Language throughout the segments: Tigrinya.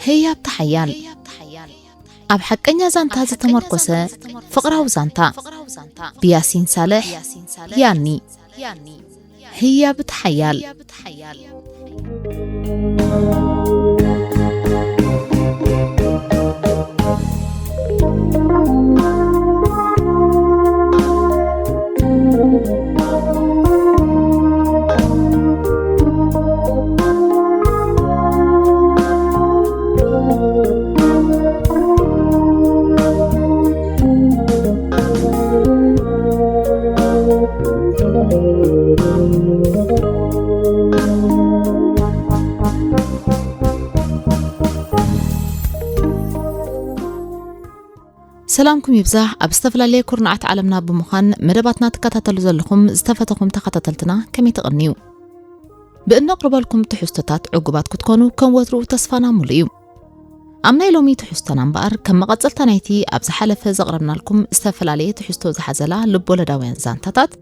ህያብ ተሓያል። ኣብ ሓቀኛ ዛንታ ዝተመርኮሰ ፍቕራዊ ዛንታ። ብያሲን ሳልሕ፣ ያኒ። ህያብ ተሓያል። ሰላምኩም ይብዛሕ። ኣብ ዝተፈላለየ ኩርናዓት ዓለምና ብምዃን መደባትና ትከታተሉ ዘለኹም ዝተፈተኹም ተኸታተልትና ከመይ ትቕንዩ? ብእነቕርበልኩም ትሕዝቶታት ዕጉባት ክትኮኑ ከም ወትሩ ተስፋና ሙሉእ እዩ። ኣብ ናይ ሎሚ ትሕዝቶና እምበኣር፣ ከም መቐጸልታ ናይቲ ኣብ ዝሓለፈ ዘቕረብናልኩም ዝተፈላለየ ትሕዝቶ ዝሓዘላ ልቦለዳውያን ዛንታታት፣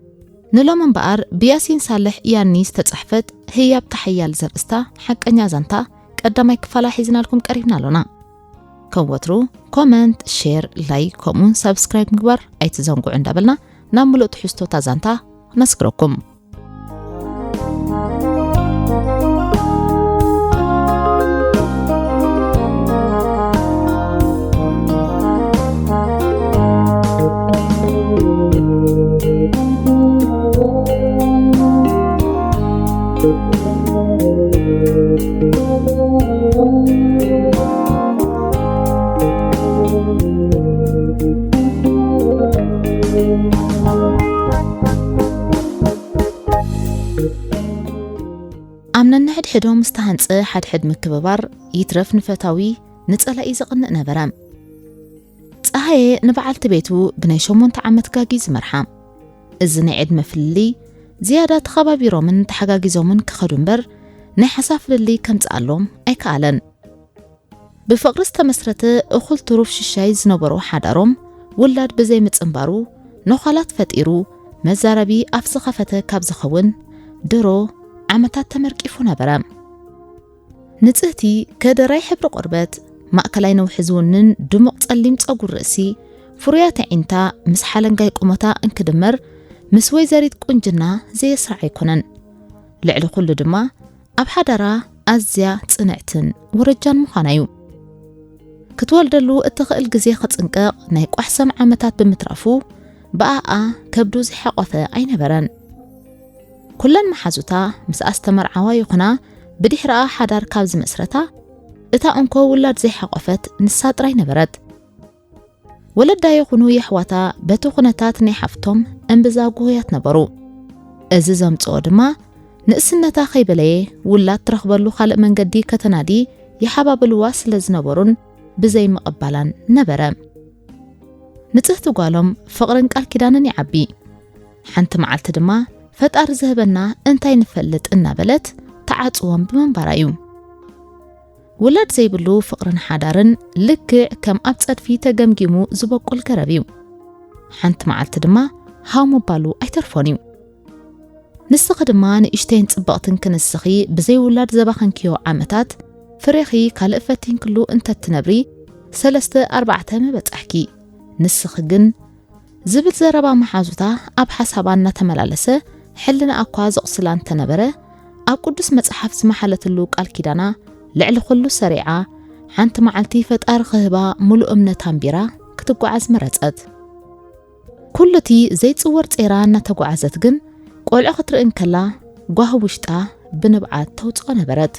ንሎም እምበኣር ብያሲን ሳልሕ ያኒ ዝተጻሕፈት ህያብ ተሓያል ዘርእስታ ሓቀኛ ዛንታ ቀዳማይ ክፋላ ሒዝናልኩም ቀሪብና ኣሎና። ከም ወትሩ ኮመንት፣ ሼር፣ ላይክ ከምኡውን ሳብስክራይብ ምግባር ኣይትዘንግዑ እንዳበልና ናብ ምሉእ ትሕዝቶታ ዛንታ ነስግረኩም። ኣብ ነንሕድሕዶም ዝተሃንጸ ሓድሕድ ምክብባር ይትረፍ ንፈታዊ ንጸላኢ ዘቕንእ ነበረ። ጸሃየ ንበዓልቲ ቤቱ ብናይ ሸሞንተ ዓመት ጋጊ ዝመርሓ። እዚ ናይ ዕድመ ፍልልይ ዝያዳ ተኸባቢሮምን ተሓጋጊዞምን ክኸዱ እምበር ናይ ሓሳብ ፍልልይ ከምጽኣሎም ኣይከኣለን። ብፍቕሪ ዝተመስረተ እኹል ትሩፍ ሽሻይ ዝነበሮ ሓዳሮም ውላድ ብዘይ ምጽንባሩ ነዃላት ፈጢሩ መዛረቢ ኣፍ ዝኸፈተ ካብ ዝኸውን ድሮ ዓመታት ተመርቂፉ ነበረ። ንጽህቲ ከደራይ ሕብሪ ቆርበት፣ ማእከላይ ነውሒ ዝውንን ድሙቕ ጸሊም ጸጉር ርእሲ፣ ፍሩያት ኣዒንታ ምስ ሓለንጋይ ቁመታ እንክድመር ምስ ወይዘሪት ቁንጅና ዘየስርዓ ኣይኮነን። ልዕሊ ኩሉ ድማ ኣብ ሓዳራ ኣዝያ ጽንዕትን ወረጃን ምዃና እዩ። ክትወልደሉ እትኽእል ግዜ ክጽንቀቕ ናይ ቋሕሰም ዓመታት ብምትራፉ ብኣኣ ከብዱ ዝሓቖፈ ኣይነበረን። ኩለን መሓዙታ ምስ ኣስተመርዓዋ ይኹና ብድሕረኣ ሓዳር ካብ ዝመስረታ እታ እንኮ ውላድ ዘይሓቖፈት ንሳ ጥራይ ነበረት። ወለዳ ይኹኑ የሕዋታ በቲ ኩነታት ናይ ሓፍቶም እምብዛ ጉሁያት ነበሩ። እዚ ዘምጽኦ ድማ ንእስነታ ከይበለየ ውላድ ትረኽበሉ ካልእ መንገዲ ከተናዲ ይሓባብልዋ ስለ ዝነበሩን ብዘይ ምቕባላን ነበረ። ንጽህቲ ጓሎም ፍቕርን ቃል ኪዳንን ይዓቢ። ሓንቲ መዓልቲ ድማ ፈጣሪ ዝህበና እንታይ ንፈልጥ እናበለት ትዓጽዎም ብመንባራ እዩ። ውላድ ዘይብሉ ፍቕርን ሓዳርን ልክዕ ከም ኣብ ጸድፊ ተገምጊሙ ዝበቁል ገረብ እዩ። ሓንቲ መዓልቲ ድማ ሃው ምባሉ ኣይተርፎን እዩ። ንስኺ ድማ ንእሽተይን ጽብቕትን ክንስኺ ብዘይ ውላድ ዘባኸንክዮ ዓመታት ፍሬኺ ካልእ ፈቲንክሉ እንተትነብሪ ሰለስተ ኣርባዕተ ምበጻሕኪ። ንስኺ ግን ዝብል ዘረባ መሓዙታ ኣብ ሓሳባ እናተመላለሰ ሕልናኣ እኳ ዘቑስላ እንተነበረ፣ ኣብ ቅዱስ መጽሓፍ ዝመሓለትሉ ቃል ኪዳና ልዕሊ ኩሉ ሰሪዓ፣ ሓንቲ መዓልቲ ፈጣሪ ክህባ ምሉእ እምነት ኣንቢራ ክትጓዓዝ መረጸት። ኩሉ እቲ ዘይጽወር ጼራ እናተጓዓዘት ግን፣ ቆልዑ ክትርኢ እንከላ ጓሂ ውሽጣ ብንብዓት ተውጽኦ ነበረት።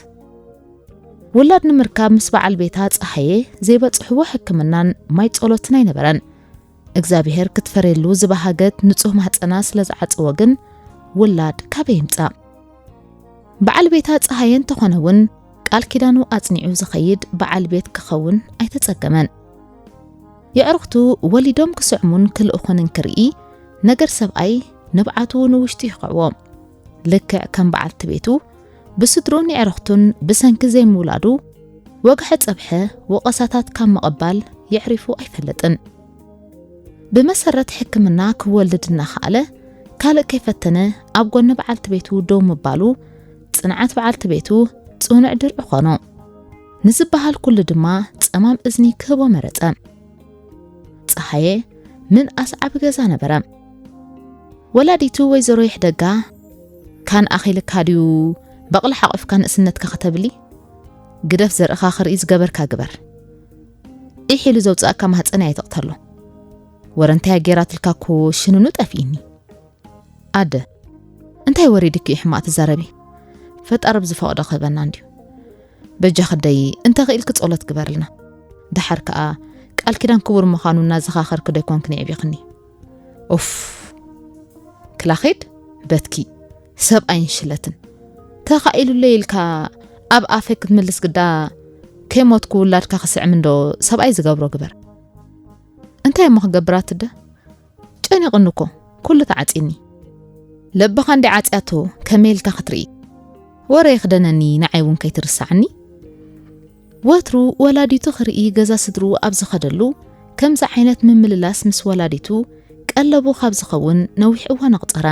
ውላድ ንምርካብ ምስ በዓል ቤታ ጸሃየ ዘይበጽሕዎ ሕክምናን ማይ ጸሎትን ኣይነበረን። እግዚኣብሔር ክትፈርየሉ ዝበሃገት ንጹህ ማህጸና ስለ ዝዓጸዎ ግን ውላድ ካበይ ይምጻእ? በዓል ቤታ ጸሃየ እንተኾነ እውን ቃል ኪዳኑ ኣጽኒዑ ዝኸይድ በዓል ቤት ክኸውን ኣይተጸገመን። የዕሩኽቱ ወሊዶም ክስዕሙን ክልእኹን እንክርኢ ነገር ሰብኣይ ንብዓቱ ንውሽጡ ይኽዕዎ። ልክዕ ከም በዓልቲ ቤቱ፣ ብስድሩን የዕርኽቱን ብሰንኪ ዘይምውላዱ፣ ወግሐ ጸብሐ ወቐሳታት ካብ ምቕባል የዕሪፉ ኣይፈልጥን። ብመሰረት ሕክምና ክወልድ እናኸኣለ፣ ካልእ ከይፈተነ ኣብ ጎኒ በዓልቲ ቤቱ ደው ምባሉ፣ ጽንዓት በዓልቲ ቤቱ ጽኑዕ ድርዒ ኾኖ። ንዝበሃል ኩሉ ድማ ጸማም እዝኒ ክህቦ መረጸ። ጸሃየ ምንኣስ ዓቢ ገዛ ነበረ። ወላዲቱ ወይዘሮ ይሕደጋ፣ "ካን ኣኺልካ ድዩ በቕሊ ሓቑፍካ ንእስነትካ ከተብሊ? ግደፍ ዘርእኻ ክርኢ ዝገበርካ ግበር። ኢሕ ኢሉ ዘውጽኣካ ማህጸን ኣይትቕተሎ። ወረ እንታይ ገይራትልካ እኮ ሽንኑ ጠፊእኒ። ኣደ፣ እንታይ ወሪድኪ እዩ ሕማቕ ትዛረቢ? ፈጣሪ ብዝፈቕዶ ክህበና እንድዩ። በጃኺ ኣደይ፣ እንተ ኽኢልኪ ጸሎት ግበርልና። ደሓር ከኣ ቃል ኪዳን ክቡር ምዃኑ እናዘኻኸርኪ ዶ ኣይኮንክን የዕቢኽኒ?" ኡፍ፣ ክላኺድ በትኪ፣ ሰብኣይን ሽለትን። ተኻኢሉለይ ኢልካ ኣብ ኣፈይ ክትምልስ ግዳ፣ ከይሞትኩ ውላድካ ክስዕም እንዶ ሰብኣይ ዝገብሮ ግበር። እንታይ እሞ ክገብር ኣትደ? ጨኒቕኒ እኮ፣ ኩሉ ተዓጺኒ። ለብኻ እንዲ ዓጽያቶ ከመይ ኢልካ ክትርኢ? ወረ ይኽደነኒ፣ ንዓይ እውን ከይትርሳዕኒ። ወትሩ ወላዲቱ ክርኢ ገዛ ስድሩ ኣብ ዝኸደሉ፣ ከምዚ ዓይነት ምምልላስ ምስ ወላዲቱ ቀለቡ ካብ ዝኸውን ነዊሕ እዋን ኣቑጸረ።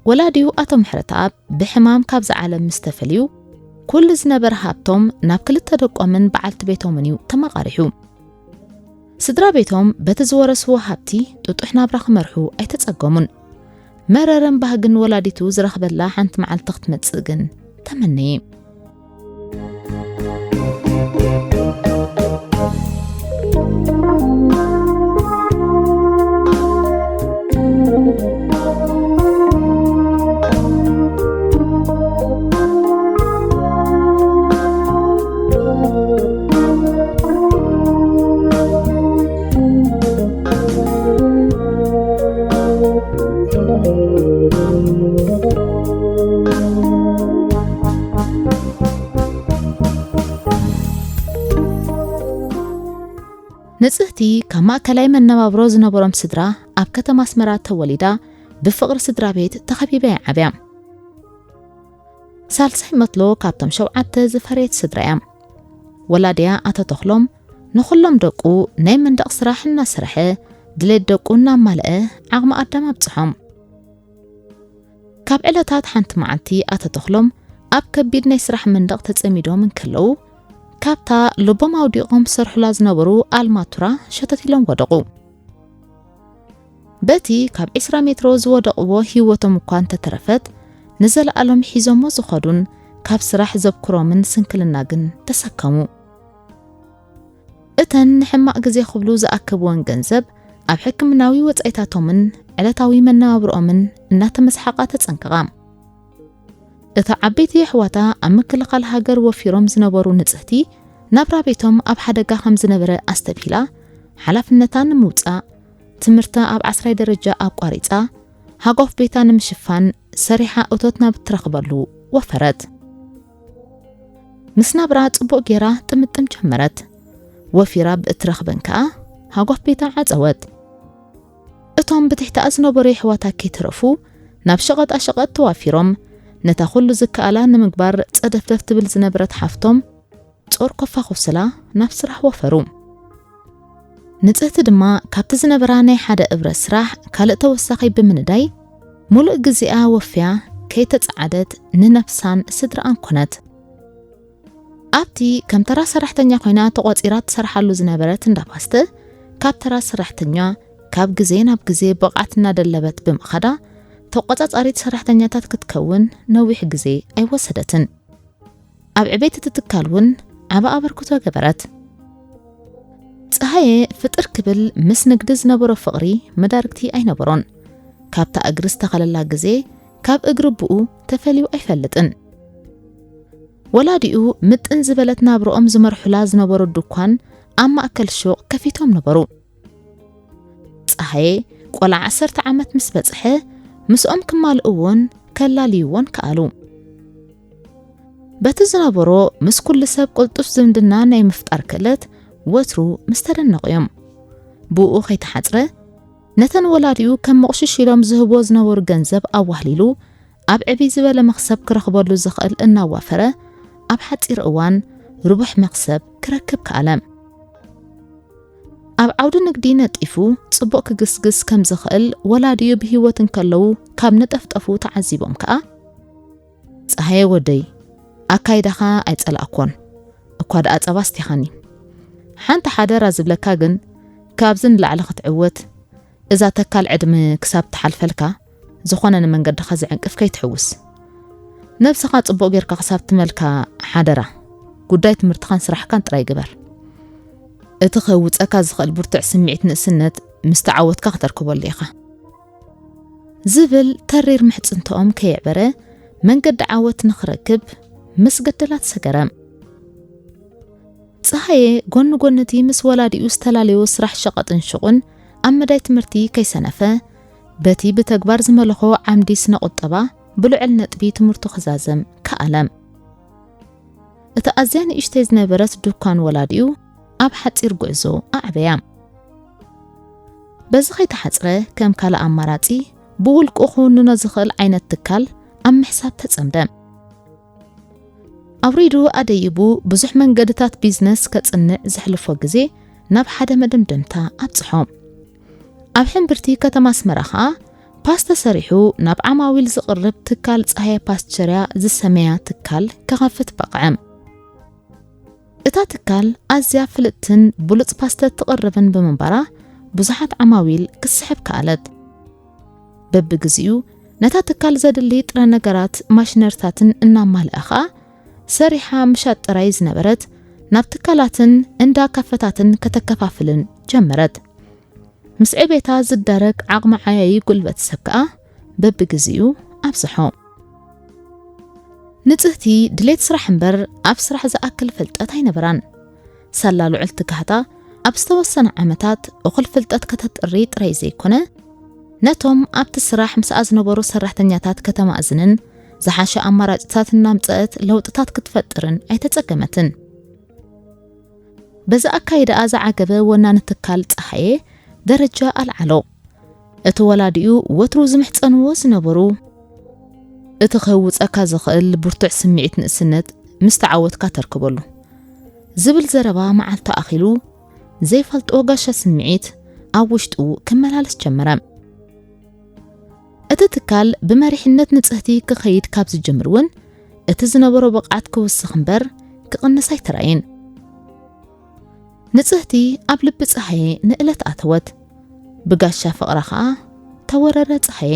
ወላዲኡ ኣቶ ምሕረተኣብ ብሕማም ካብዚ ዓለም ምስ ተፈልዩ፣ ኩሉ ዝነበረ ሃብቶም ናብ ክልተ ደቆምን በዓልቲ ቤቶምን እዩ ተመቓሪሑ። ስድራ ቤቶም በቲ ዝወረስዎ ሃብቲ ጥጡሕ ናብራ ክመርሑ ኣይተጸገሙን። መረረን ባህግን ወላዲቱ ዝረኽበላ ሓንቲ መዓልቲ ክትመጽእ ግን ተመነየ። ንጽህቲ ካብ ማእከላይ መነባብሮ ዝነበሮም ስድራ ኣብ ከተማ ኣስመራ ተወሊዳ ብፍቕሪ ስድራ ቤት ተኸቢባ እያ ዓብያ። ሳልሳይ መትሎ ካብቶም ሸውዓተ ዝፈረየት ስድራ እያ። ወላዲያ ኣቶ ተኽሎም ንኹሎም ደቁ ናይ መንደቕ ስራሕ እናሰርሐ ድሌት ደቁ እናማልአ ዓቕሚ ኣዳም ኣብጽሖም። ካብ ዕለታት ሓንቲ መዓልቲ ኣቶ ተኽሎም ኣብ ከቢድ ናይ ስራሕ መንደቕ ተጸሚዶም እንከለዉ፣ ካብታ ልቦም ኣውዲቖም ዝሰርሑላ ዝነበሩ ኣልማቱራ ሸተት ኢሎም ወደቑ። በቲ ካብ ዕስራ ሜትሮ ዝወደቕዎ ህይወቶም እኳ እንተተረፈት፣ ንዘለኣሎም ሒዞሞ ዝኸዱን ካብ ስራሕ ዘብክሮምን ስንክልና ግን ተሰከሙ። እተን ንሕማቕ ግዜ ክብሉ ዝኣከብወን ገንዘብ ኣብ ሕክምናዊ ወጻኢታቶምን ዕለታዊ መነባብርኦምን እናተመስሓቓ ተጸንቀቓ። እታ ዓበይቲ የሕዋታ ኣብ ምክልኻል ሃገር ወፊሮም ዝነበሩ ንጽህቲ፣ ናብራ ቤቶም ኣብ ሓደጋ ከም ዝነበረ ኣስተብሂላ፣ ሓላፍነታ ንምውጻእ ትምህርታ ኣብ ዓስራይ ደረጃ ኣቋሪጻ፣ ሃጓፍ ቤታ ንምሽፋን ሰሪሓ እቶት ናብ እትረኽበሉ ወፈረት። ምስ ናብራ ጽቡቕ ጌራ ጥምጥም ጀመረት። ወፊራ ብእትረኽበን ከኣ ሃጓፍ ቤታ ዓጸወት። እቶም ብትሕቲኣ ዝነበሩ የሕዋታ ከይተረፉ ናብ ሸቐጣ ሸቐጥ ተዋፊሮም፣ ነታ ኩሉ ዝከኣላ ንምግባር ጸደፍደፍ ትብል ዝነበረት ሓፍቶም ጾር ኮፋኹስላ ናብ ስራሕ ወፈሩ። ንጽህቲ ድማ ካብቲ ዝነበራ ናይ ሓደ እብረ ስራሕ ካልእ ተወሳኺ ብምንዳይ፣ ሙሉእ ግዜኣ ወፍያ ከይተጸዓደት ንነፍሳን ስድራኣን ኮነት። ኣብቲ ከም ተራ ሰራሕተኛ ኮይና ተቖጺራ ትሰርሓሉ ዝነበረት እንዳ ፓስተ፣ ካብ ተራ ሰራሕተኛ ካብ ግዜ ናብ ግዜ ብቕዓት እናደለበት ብምኻዳ፣ ተቖጻጻሪት ሰራሕተኛታት ክትከውን ነዊሕ ግዜ ኣይወሰደትን። ኣብ ዕቤት እቲ ትካል እውን ዓቢ ኣበርክቶ ገበረት። ጸሃየ ፍጥር ክብል ምስ ንግዲ ዝነበሮ ፍቕሪ መዳርግቲ ኣይነበሮን። ካብታ እግሪ ዝተኸለላ ግዜ ካብ እግሪ ብኡ ተፈልዩ ኣይፈልጥን። ወላዲኡ ምጥን ዝበለት ናብርኦም ዝመርሑላ ዝነበሩ ድኳን ኣብ ማእከል ሹቕ ከፊቶም ነበሩ። ጸሃየ ቆልዓ ዓሰርተ ዓመት ምስ በጽሐ፣ ምስኦም ክማልእዎን ከላልይዎን ከኣሉ። በቲ ዝነበሮ ምስ ኩሉ ሰብ ቅልጡፍ ዝምድና ናይ ምፍጣር ክእለት ወትሩ ምስ ተደነቑ እዮም። ብኡ ከይተሓጽረ፣ ነተን ወላዲኡ ከም መቑሽሽ ኢሎም ዝህብዎ ዝነበሩ ገንዘብ ኣዋህሊሉ ኣብ ዕብይ ዝበለ መኽሰብ ክረኽበሉ ዝኽእል እናዋፈረ ኣብ ሓጺር እዋን ርቡሕ መኽሰብ ክረክብ ከኣለ። ኣብ ዓውዲ ንግዲ ነጢፉ ጽቡቕ ክግስግስ ከም ዝኽእል ወላዲኡ ብህይወት እንከለዉ ካብ ነጠፍጠፉ ተዓዚቦም ከኣ፣ "ጸሃየ ወደይ፣ ኣካይዳኻ ኣይጸላእኮን፣ እኳ ደኣ ጸባ ኣስቲኻኒ። ሓንቲ ሓደራ ዝብለካ ግን፣ ካብዚ ንላዕሊ ክትዕወት፣ እዛ ተካል ዕድመ ክሳብ ትሓልፈልካ፣ ዝኾነ ንመንገድኻ ዝዕንቅፍ ከይትሕውስ። ነብስኻ ጽቡቕ ጌርካ ክሳብ ትመልካ ሓደራ፣ ጉዳይ ትምህርትኻን ስራሕካን ጥራይ ግበር። እቲ ከውጸካ ዝኽእል ብርቱዕ ስምዒት ንእስነት ምስ ተዓወትካ ክተርክበሉ ኢኻ" ዝብል ተሪር ምሕጽንትኦም ከየዕበረ፣ መንገዲ ዓወት ንኽረክብ ምስ ገደላት ሰገረ። ጸሃየ ጎኒ ጎኒ እቲ ምስ ወላዲኡ ዝተላለዮ ስራሕ ሸቐጥን ሹቕን ኣብ መዳይ ትምህርቲ ከይሰነፈ፣ በቲ ብተግባር ዝመለኾ ዓምዲ ስነ ቁጠባ ብልዑል ነጥቢ ትምህርቱ ክዛዘም ከኣለ። እታ ኣዝያ ንእሽተይ ዝነበረት ዱኳን ወላዲኡ ኣብ ሓጺር ጉዕዞ ኣዕበያ። በዚ ከይተሓጽረ፣ ከም ካልእ ኣማራጺ ብውልቁ ክውንኖ ዝኽእል ዓይነት ትካል ኣብ ምሕሳብ ተጸምደ። ኣውሪዱ ኣደይቡ ብዙሕ መንገድታት ቢዝነስ ከጽንዕ ዘሕልፎ ግዜ ናብ ሓደ መደምደምታ ኣብጽሖ። ኣብ ሕምብርቲ ከተማ ኣስመራ ኸኣ ፓስተ ሰሪሑ ናብ ዓማዊል ዝቕርብ ትካል ጸሃየ ፓስቸርያ ዝሰመያ ትካል ክኸፍት በቕዐ። እታ ትካል ኣዝያ ፍልጥትን ብሉጽ ፓስተ ትቕርብን ብምንባራ ብዙሓት ዓማዊል ክትስሕብ ከኣለት። በብግዚኡ ነታ ትካል ዘድሊ ጥረ ነገራት ማሽነርታትን እናማልኣ ኸኣ ሰሪሓ ምሻጥ ጥራይ ዝነበረት ናብ ትካላትን እንዳ ካፈታትን ከተከፋፍልን ጀመረት። ምስ ዕቤታ ዝዳረግ ዓቕሚ ዓያዪ ጉልበት ሰብ ከኣ በብግዚኡ ኣብዝሖ። ንጽህቲ ድሌት ስራሕ እምበር ኣብ ስራሕ ዝኣክል ፍልጠት ኣይነበራን። ሳላ ልዑል ትግሃታ ኣብ ዝተወሰነ ዓመታት እኹል ፍልጠት ከተጥሪ ጥራይ ዘይኮነ፣ ነቶም ኣብቲ ስራሕ ምስኣ ዝነበሩ ሰራሕተኛታት ከተማእዝንን ዝሓሸ ኣማራጭታት እናምጸእት ለውጥታት ክትፈጥርን ኣይተጸገመትን። በዚ ኣካይዳኣ ዝዓገበ ወናኒ ትካል ጸሃየ ደረጃ ኣልዓሎ። እቲ ወላዲኡ ወትሩ ዝምሕጸንዎ ዝነበሩ፣ "እቲ ከውጸካ ዝኽእል ብርቱዕ ስምዒት ንእስነት ምስ ተዓወትካ ተርክበሉ" ዝብል ዘረባ መዓልቱ ኣኺሉ ዘይፈልጦ ጋሻ ስምዒት ኣብ ውሽጡ ክመላለስ ጀመረ። እቲ ትካል ብመሪሕነት ንጽህቲ ክኸይድ ካብ ዝጅምር እውን እቲ ዝነበሮ ብቕዓት ክውስኽ እምበር ክቕንስ ኣይተራእየን። ንጽህቲ ኣብ ልቢ ጸሃየ ንእለት ኣተወት። ብጋሻ ፍቕራ ኸኣ ተወረረ ጸሃየ።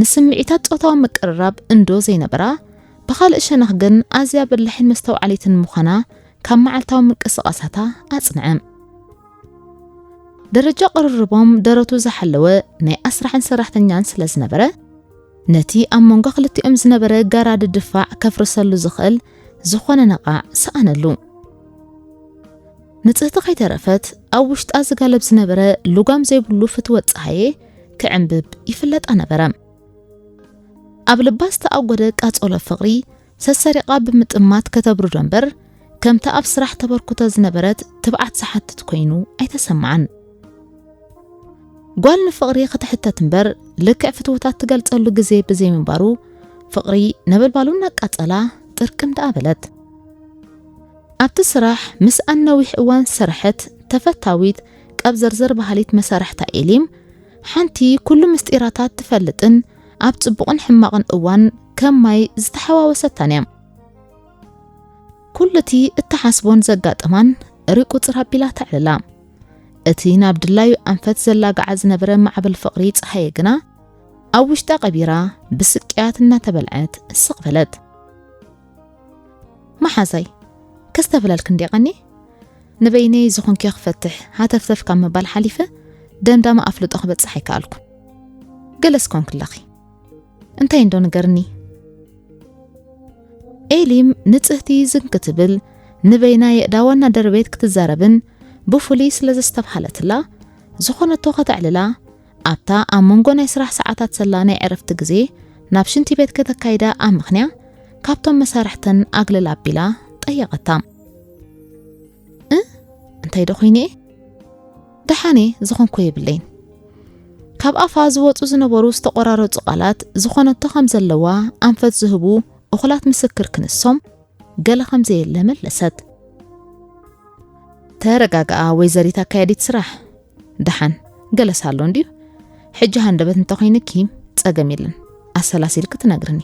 ንስምዒታት ጾታዊ ምቅርራብ እንዶ ዘይነበራ፣ ብኻልእ ሸነኽ ግን ኣዝያ በላሒን መስተውዓሊትን ምዃና ካብ መዓልታዊ ምንቅስቓሳታ ኣጽንዐ። ደረጃ ቅርርቦም ደረቱ ዝሓለወ ናይ ኣስራሕን ሰራሕተኛን ስለ ዝነበረ፣ ነቲ ኣብ መንጎ ክልቲኦም ዝነበረ ጋራዲ ድፋዕ ከፍርሰሉ ዝኽእል ዝኾነ ነቓዕ ሰኣነሉ። ንጽህቲ ከይተረፈት ኣብ ውሽጣ ዝጋለብ ዝነበረ ልጓም ዘይብሉ ፍትወት ጸሃየ ክዕንብብ ይፍለጣ ነበረ። ኣብ ልባ ዝተኣጎደ ቃጸሎ ፍቕሪ ሰሰሪቓ ብምጥማት ከተብርዶ እምበር፣ ከምቲ ኣብ ስራሕ ተበርክቶ ዝነበረት ትብዓት ዝሓትት ኮይኑ ኣይተሰምዓን። ጓል ንፍቕሪ ክትሕተት እምበር፣ ልክዕ ፍትወታ ትገልጸሉ ግዜ ብዘይምንባሩ፣ ፍቕሪ ነበልባሉ እናቃጸላ ጥርቅም ደኣ በለት። ኣብቲ ስራሕ ምስኣን ነዊሕ እዋን ዝሰርሐት ተፈታዊት ቀብዘርዘር በሃሊት መሳርሕታ ኤሊም፣ ሓንቲ ኩሉ ምስጢራታት ትፈልጥን ኣብ ጽቡቕን ሕማቕን እዋን ከም ማይ ዝተሓዋወሰታን እያ። ኩሉ እቲ እትሓስቦን ዘጋጠማን ርቁጽር ኣቢላ ተዕልላ። እቲ ናብ ድላዩ ኣንፈት ዘላግዓ ዝነበረ ማዕበል ፍቕሪ ጸሃየ ግና ኣብ ውሽጣ ቀቢራ ብስቅያት እናተበልዐት ስቕ በለት። መሓዛይ፣ ከስተብለልክ እንዴ ቀኒ? ንበይነይ ዝኾንኪ ክፈትሕ ሃተፍተፍ ካብ ምባል ሓሊፈ ደምዳሚ ኣፍልጦ ክበጽሕ ኣይከኣልኩ። ገለስ ኮንክለኺ። እንታይ እንዶ ንገርኒ? ኤሊም ንጽህቲ ዝን ክትብል ንበይና የእዳዋ እናደረበየት ክትዛረብን ብፍሉይ ስለ ዘስተብሃለትላ፣ ዝኾነቶ ከተዕልላ ኣብታ ኣብ መንጎ ናይ ስራሕ ሰዓታት ዘላ ናይ ዕረፍቲ ግዜ ናብ ሽንቲ ቤት ከተካይዳ ኣምኽንያ ካብቶም መሳርሕተን ኣግልል ኣቢላ ጠየቐታ። "እ? እንታይ ዶ ኮይነ እየ?" ደሓኔ ዝኾንኮ የብለይን። ካብ ኣፋ ዝወፁ ዝነበሩ ዝተቆራረፁ ቃላት ዝኾነቶ ከም ዘለዋ ኣንፈት ዝህቡ እኹላት ምስክር ክንሶም ገለ ከም ዘየለ መለሰት። ተረጋግኣ ወይዘሪት ኣካያዲት ስራሕ። ደሓን ገለስ ኣሎ እንድዩ። ሕጂ ሃንደበት እንተኾይንኪ ጸገም የለን፣ ኣሰላሲልኪ ትነግርኒ።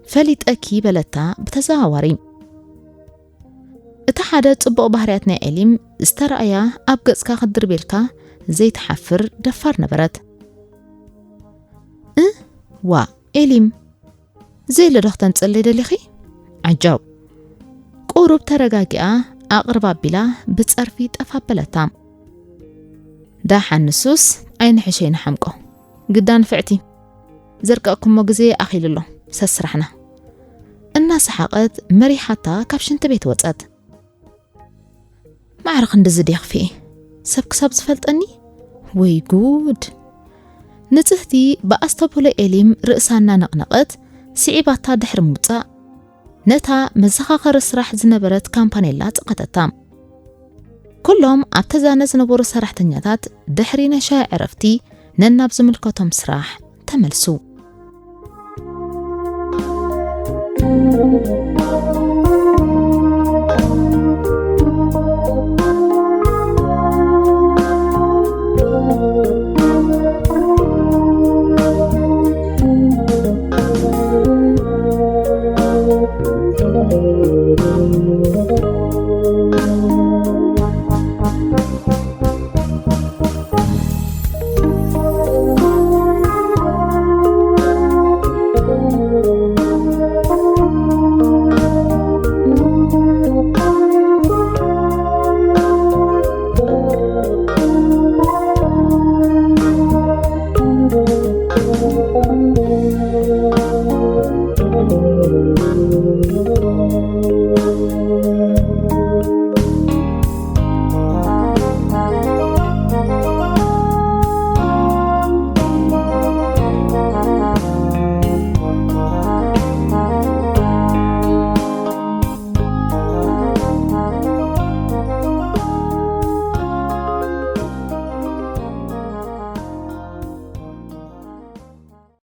ፈሊጠኪ በለታ ብተዘዋዋሪ። እቲ ሓደ ጽቡቕ ባህርያት ናይ ኤሊም ዝተራእያ ኣብ ገጽካ ክትድርቤልካ ዘይትሓፍር ደፋር ነበረት። እ ዋ ኤሊም፣ ዘይለ ዶ ክተምጽለይ ደሊኺ? ዓጃው። ቁሩብ ተረጋጊኣ ኣቕርብ ኣቢላ ብጸርፊ ጠፍ ኣበለታ። ዳሓን ንሱስ ኣይንሕሸይ ንሓምቆ። ግዳ ንፍዕቲ። ዘርቀቕኩሞ ግዜ ኣኺሉ ኣሎ፣ ሰስራሕና። እናሰሓቐት መሪሓታ ካብ ሽንቲ ቤት ወጸት። ማዕረ ክንድዚ ድየ ክፍኤ? ሰብ ክሳብ ዝፈልጠኒ? ወይ ጉድ! ንጽህቲ ብኣስተብህሎ ኤሊም ርእሳ እናነቕነቐት ስዒባታ ድሕሪ ምውጻእ፣ ነታ መዘኻኸሪ ስራሕ ዝነበረት ካምፓኔላ ጽቐተታ። ኩሎም ኣብ ተዛነ ዝነበሩ ሰራሕተኛታት ድሕሪ ናይ ሻሂ ዕረፍቲ ነናብ ዝምልከቶም ስራሕ ተመልሱ።